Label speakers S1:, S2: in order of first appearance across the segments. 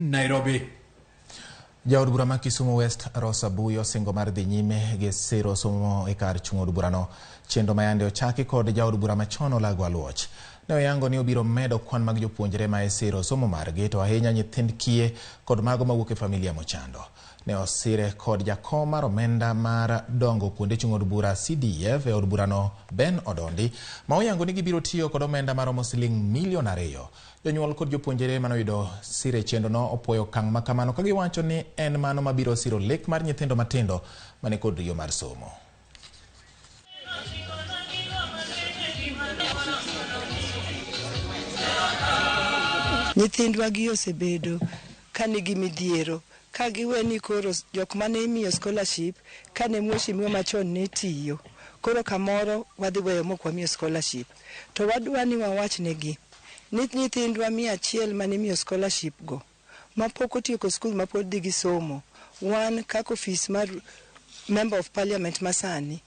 S1: Nairobi.
S2: Jaod bura ma Kisumu West Rosa Buyo osingo mar dhi nyime gi siro somo e kar chung' od burano. Chenro ma yande ochaki kod jaod bura machon Olago Aluoch. Ne oyango ni obiro medo kwan mag jopuonjre ma isiro somo margi to ahinya nyithind kiye kod mago mawuok e familia mochando. Ne osire kod jakom mar omenda mar dongo kuonde chung' od bura CDF e od burano Ben Odondi ma oyango ni gibiro tiyo kod omenda maromo siling milion 2. Jonyuol kod jopuonjre manoyudo sire chenrono opuoyo okang' ma kamano ka giwacho ni en mano mabiro siro lek mar nyithindo matindo mane kod riyo mar somo.
S3: Nyithindwa gi osebedo ka nigi midhiero ka giwe ni koro jok mane imiyo scholarship kane mheshimiwa machon ne tiyo, koro kamoro wadhi weyo mok wamiyo scholarship. To wadwa ni wawach negi ni nyithindwa 100 mane imiyo scholarship go mapok otieko skul mapod dhi gi somo, wan kaka ofis mar member of parliament masani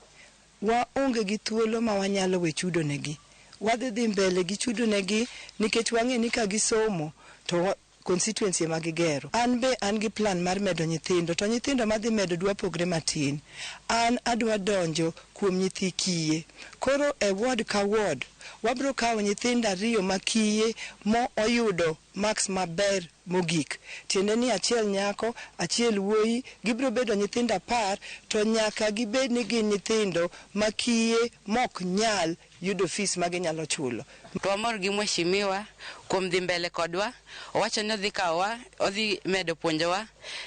S3: waonge gi thuolo ma wanyalo we chudo negi. Wadhi dhi mbele gi chudo negi nikech wang'e ni ka gisomo to constituency ema gigero. An be an gi plan mar medo nyithindo, to nyithindo madhi medo dwa pogre matin. An adwa donjo kuom nyithi kiye. Koro e ward ka ward wabro kawo nyithindo 2 ma kiye mo oyudo marks maber mogik. Tiende ni achiel nyako, achiel wuoyi, gibiro bedo nyithindo 10, to nyaka gibed ni gin nyithindo ma kiye mok nyal yudo fees ma ginyalo chulo.
S4: To wamor gi mheshimiwa kuom dhi mbele kodwa. Owacho ni odhi kawowa, odhi medo puonjowa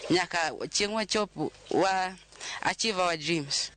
S4: nyaka chieng' wachop wa achieve our dreams.